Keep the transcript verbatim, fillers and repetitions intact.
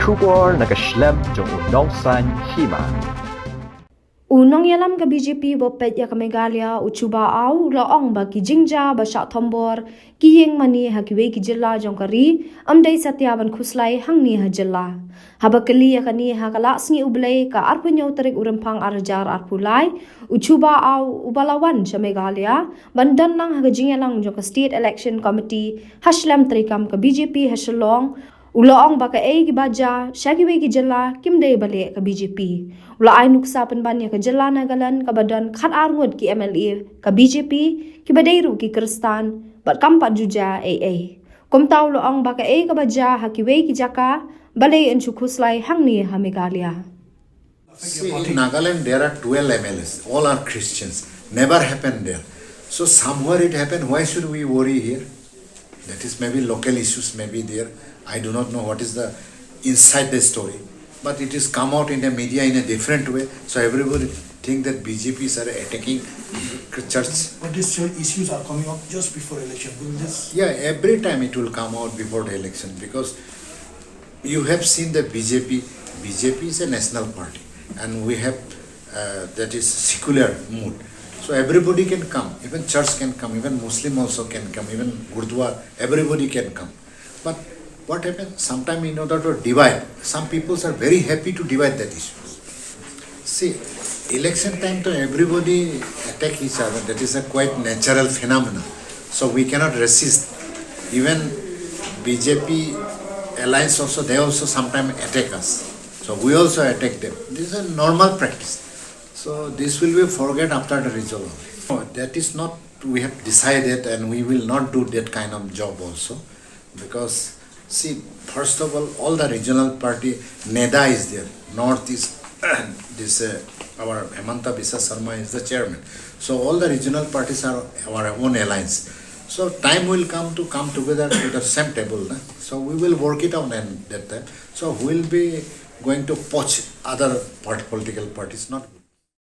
Khubor na ka shlem jong u Nongsaiñ Hima. U nongïalam ka B J P ba peit ïa ka Meghalaya, u Chuba Aw, u la ong ba ki jingjia ba shah thombor ki ïing mane ha kiwei ki jylla jong ka ri, ym dei satia ban khuslai hangne ha jylla. Haba kylli ïa kane ha ka Lad Sngi U Blei ka arphew hynñiew tarik u Rymphang ar hajar arphew lai, u Chuba Aw uba la wan sha Meghalaya ban don lang ha ka jingïalang jong ka State Election Committee ha shlem treikam ka B J P ha Shillong, u la ong ba kaei kiba jia sha kiwei ki jylla kim dei ba leh ka B J P. U la ai nuksa pynban ïa ka jylla Nagaland kaba don khatar ngut ki M L A ka B J P, kiba dei ruh ki Khristan bad kam pat ju jia ei ei. Kumta u la ong ba kaei kaba jia ha kiwei ki jaka balei yn shu khuslai hangne ha Meghalaya. See, in Nagaland there are twelve M L As, all are Christians. Never happened there. So somewhere it happened. Why should we worry here? That is maybe local issues may be there. I do not know what is the inside the story. But it is come out in the media in a different way. So everybody think that B J Ps are attacking church. But these issues are coming up just before election. Will this Yeah, every time it will come out before the election because you have seen the B J P. B J P is a national party, and we have, uh, that is secular mood. So everybody can come, even church can come, even Muslim also can come, even Gurdwara, everybody can come. But what happens? Sometimes in order to divide, some peoples are very happy to divide that issue. See, election time to everybody attack each other. That is a quite natural phenomena. So we cannot resist. Even B J P alliance also, they also sometimes attack us. So we also attack them. This is a normal practice. So this will be forget after the result. No, that is not we have decided, and we will not do that kind of job also. Because, see, first of all, all the regional party, NEDA is there, North is this, uh, our Himanta Biswa Sarma is the chairman. So all the regional parties are our own alliance. So time will come to come together to the same table. Na? So we will work it out and that time. So we will be going to poach other part, political parties, not